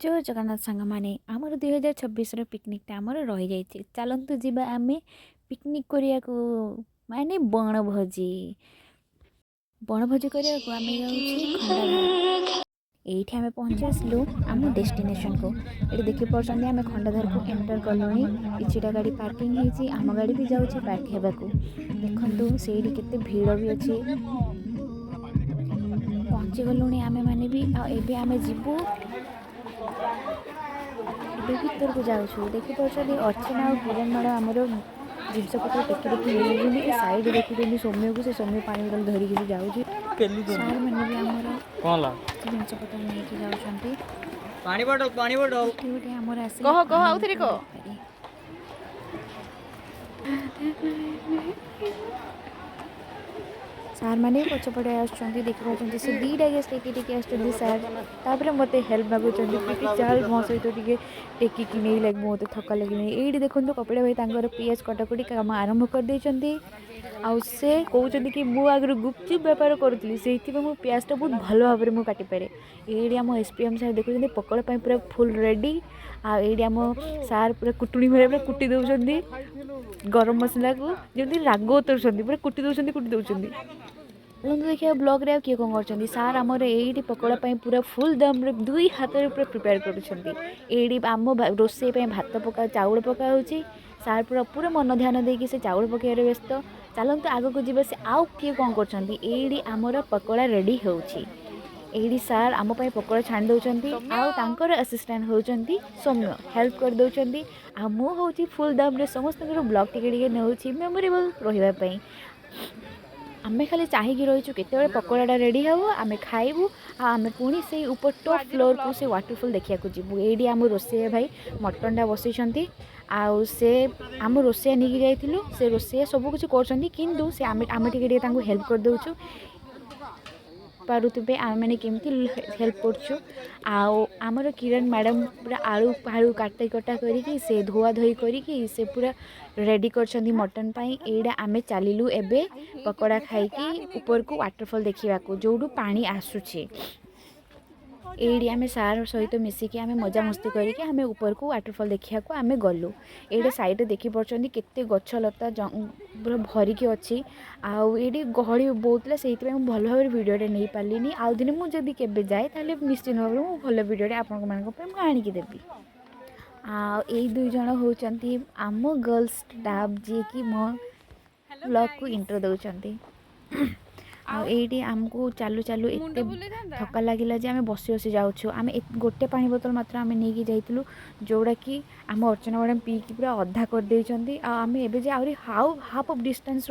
ଜୟ ଜଗନ୍ନାଥ ସାଙ୍ଗମାନେ, ଆମର 2026ର ପିକନିକ୍ଟା ଆମର ରହିଯାଇଛି। ଚାଲନ୍ତୁ ଯିବା ଆମେ ପିକନିକ୍ କରିବାକୁ, ମାନେ ବଣଭୋଜି। ବଣଭୋଜି କରିବାକୁ ଆମେ ଯାଉଛୁ ଖଣ୍ଡାଧାର। ଏଇଠି ଆମେ ପହଞ୍ଚି ଆସିଲୁ ଆମ ଡେଷ୍ଟିନେସନକୁ। ଏଠି ଦେଖିପାରୁଛନ୍ତି, ଆମେ ଖଣ୍ଡାଧାରକୁ ଏଣ୍ଟର କଲୁଣି। କିଛିଟା ଗାଡ଼ି ପାର୍କିଂ ହେଇଛି, ଆମ ଗାଡ଼ି ବି ଯାଉଛି ପାର୍କ ହେବାକୁ। ଦେଖନ୍ତୁ, ସେଇଠି କେତେ ଭିଡ଼ ବି ଅଛି। ପହଞ୍ଚିଗଲୁଣି ଆମେମାନେ ବି। ଆଉ ଏବେ ଆମେ ଯିବୁ, ଏବେ ଭିତରକୁ ଯାଉଛୁ। ଦେଖିପାରୁଛନ୍ତି, ଅର୍ଚ୍ଚନା ଆଉ କିରଣ ମ୍ୟାଡ଼ାମ୍ ଆମର ଜିନିଷପତ୍ର ଟେକି ଟେକି ନେଇଯାଉଛନ୍ତି। ଏ ସାଇଡ଼୍ ଦେଖୁଛନ୍ତି ସୌମ୍ୟକୁ, ସେ ସୌମ୍ୟ ପାଣି ବୋତଲ ଧରିକି ସେ ଯାଉଛି। ସାର୍ ମାନେ ବି ଆମର କଣ ହେଲା? ଜିନିଷପତ୍ର ନେଇକି ଯାଉଛନ୍ତି। ପାଣି ବଟଲ, ପାଣି ବଟଲ। ଏଠି ଗୋଟେ ଆମର ଆସିଲେ କହ, କହ, ପାଣି ଆଉଥରେ ବୋତଲ କହ। ବେପାରୀ। ସାର୍ ମାନେ ବି ପଛପଟେ ଆସୁଛନ୍ତି। ଦେଖିପାରୁଛନ୍ତି, ସେ ଦୁଇଟା ଗ୍ୟାସ୍ ଟେକି ଟେକି ଆସୁଛନ୍ତି ସାର୍। ତାପରେ ମୋତେ ହେଲ୍ପ ମାଗୁଛନ୍ତି କି ଚାଲ, ମୋ ସହିତ ଟିକେ ଟେକିକି ନେଇ ଲାଗି, ମୋତେ ଥକା ଲାଗିଲାଣି। ଏଇଠି ଦେଖନ୍ତୁ, କପିଳା ଭାଇ ତାଙ୍କର ପିଆଜ କଟାକଟି କାମ ଆରମ୍ଭ କରିଦେଇଛନ୍ତି। ଆଉ ସେ କହୁଛନ୍ତି କି ମୁଁ ଆଗରୁ ଗୁପଚୁପ୍ ବେପାର କରୁଥିଲି, ସେଇଥିପାଇଁ ମୁଁ ପିଆଜଟା ବହୁତ ଭଲ ଭାବରେ ମୁଁ କାଟିପାରେ। ଏଇଠି ଆମ ଏସ୍ ପି ଏମ୍ ସାର୍ ଦେଖୁଛନ୍ତି, ପକୋଡ଼ା ପାଇଁ ପୁରା ଫୁଲ୍ ରେଡ଼ି। ଆଉ ଏଇଠି ଆମ ସାର୍ ପୁରା କୁଟୁଣି ଭଳିଆ ପୁରା କୁଟି ଦେଉଛନ୍ତି ଗରମ ମସଲାକୁ, ଯେମିତି ରାଗ ଉତରୁଛନ୍ତି, ପୁରା କୁଟି ଦେଉଛନ୍ତି, କୁଟି ଦେଉଛନ୍ତି। ଚାଲନ୍ତୁ ଦେଖିବା ବ୍ଲଗ୍ରେ ଆଉ କିଏ କ'ଣ କରୁଛନ୍ତି। ସାର୍ ଆମର ଏଇଠି ପକୋଡ଼ା ପାଇଁ ପୁରା ଫୁଲ୍ ଦମ୍ରେ ଦୁଇ ହାତରେ ପୁରା ପ୍ରିପେୟାର କରୁଛନ୍ତି। ଏଇଠି ଆମ ରୋଷେଇ ପାଇଁ ଭାତ ପକା, ଚାଉଳ ପକା ହେଉଛି। ସାର୍ ପୁରା ପୁରା ମନ ଧ୍ୟାନ ଦେଇକି ସେ ଚାଉଳ ପକାଇବାରେ ବ୍ୟସ୍ତ। ଚାଲନ୍ତୁ ଆଗକୁ ଯିବା, ସେ ଆଉ କିଏ କ'ଣ କରୁଛନ୍ତି। ଏଇଠି ଆମର ପକୋଡ଼ା ରେଡ଼ି ହେଉଛି। ଏଇଠି ସାର୍ ଆମ ପାଇଁ ପକୋଡ଼ା ଛାଣି ଦେଉଛନ୍ତି। ଆଉ ତାଙ୍କର ଆସିଷ୍ଟାଣ୍ଟ ହେଉଛନ୍ତି ସୌମ୍ୟ, ହେଲ୍ପ କରିଦେଉଛନ୍ତି। ଆଉ ମୁଁ ହେଉଛି ଫୁଲ୍ ଦମ୍ରେ ସମସ୍ତଙ୍କର ବ୍ଲଗ୍ ଟିକେ ଟିକେ ନେଉଛି ମେମୋରେବଲ୍ ରହିବା ପାଇଁ। ଆମେ ଖାଲି ଚାହିଁକି ରହିଛୁ କେତେବେଳେ ପକୋଡ଼ାଟା ରେଡ଼ି ହେବ, ଆମେ ଖାଇବୁ ଆଉ ଆମେ ପୁଣି ସେଇ ଉପର ଟପ୍ ଫ୍ଲୋର୍କୁ ସେ ୱାଟରଫଲ୍ ଦେଖିବାକୁ ଯିବୁ। ଏଇଠି ଆମ ରୋଷେଇଆ ଭାଇ ମଟନ୍ଟା ବସେଇଛନ୍ତି। ଆଉ ସେ ଆମ ରୋଷେଇଆ ନେଇକି ଯାଇଥିଲୁ, ସେ ରୋଷେଇଆ ସବୁ କିଛି କରୁଛନ୍ତି, କିନ୍ତୁ ସେ ଆମେ ଟିକେ ଟିକେ ତାଙ୍କୁ ହେଲ୍ପ କରିଦେଉଛୁ। ପାରୁଥିବେ ଆମେମାନେ କେମିତି ହେଲ୍ପ କରୁଛୁ। ଆଉ ଆମର କିରଣ ମ୍ୟାଡ଼ାମ୍ ପୁରା ଆଳୁ ଫାଳୁ କାଟି କଟା କରିକି, ସେ ଧୁଆ ଧୋଇ କରିକି ସେ ପୁରା ରେଡ଼ି କରିଛନ୍ତି ମଟନ୍ ପାଇଁ। ଏଇଟା ଆମେ ଚାଲିଲୁ ଏବେ ପକୋଡ଼ା ଖାଇକି ଉପରକୁ ୱାଟରଫଲ୍ ଦେଖିବାକୁ, ଯେଉଁଠୁ ପାଣି ଆସୁଛି। ଏଇଠି ଆମେ ସାର୍ ସହିତ ମିଶିକି ଆମେ ମଜାମସ୍ତି କରିକି ଆମେ ଉପରକୁ ୱାଟରଫଲ୍ ଦେଖିବାକୁ ଆମେ ଗଲୁ। ଏଇଠି ସାଇଡ଼୍ରେ ଦେଖିପାରୁଛନ୍ତି, କେତେ ଗଛ ଲତା ପୁରା ଭରିକି ଅଛି। ଆଉ ଏଇଠି ଗହଳି ବହୁତ ଥିଲା, ସେଇଥିପାଇଁ ମୁଁ ଭଲ ଭାବରେ ଭିଡ଼ିଓଟା ନେଇପାରିଲିନି। ଆଉ ଦିନେ ମୁଁ ଯଦି କେବେ ଯାଏ, ତାହେଲେ ନିଶ୍ଚିନ୍ତ ଭାବରେ ମୁଁ ଭଲ ଭିଡ଼ିଓଟେ ଆପଣମାନଙ୍କ ପାଇଁ ମୁଁ ଆଣିକି ଦେବି। ଆଉ ଏଇ ଦୁଇ ଜଣ ହେଉଛନ୍ତି ଆମ ଗର୍ଲସ ଷ୍ଟାଫ୍, ଯିଏକି ମୋ ବ୍ଲଗ୍କୁ ଇଣ୍ଟ୍ରୋ ଦେଉଛନ୍ତି। ଆଉ ଏଇଠି ଆମକୁ ଚାଲୁ ଚାଲୁ ଏତେ ଥକା ଲାଗିଲା ଯେ ଆମେ ବସି ବସି ଯାଉଛୁ। ଆମେ ଗୋଟେ ପାଣି ବୋତଲ ମାତ୍ର ଆମେ ନେଇକି ଯାଇଥିଲୁ, ଯେଉଁଟାକି ଆମ ଅର୍ଚ୍ଚନା ମ୍ୟାଡ଼ାମ୍ ପିଇକି ପୁରା ଅଧା କରିଦେଇଛନ୍ତି। ଆଉ ଆମେ ଏବେ ଯେ ଆହୁରି ହାଫ୍ ଅଫ୍ ଡିଷ୍ଟାନ୍ସ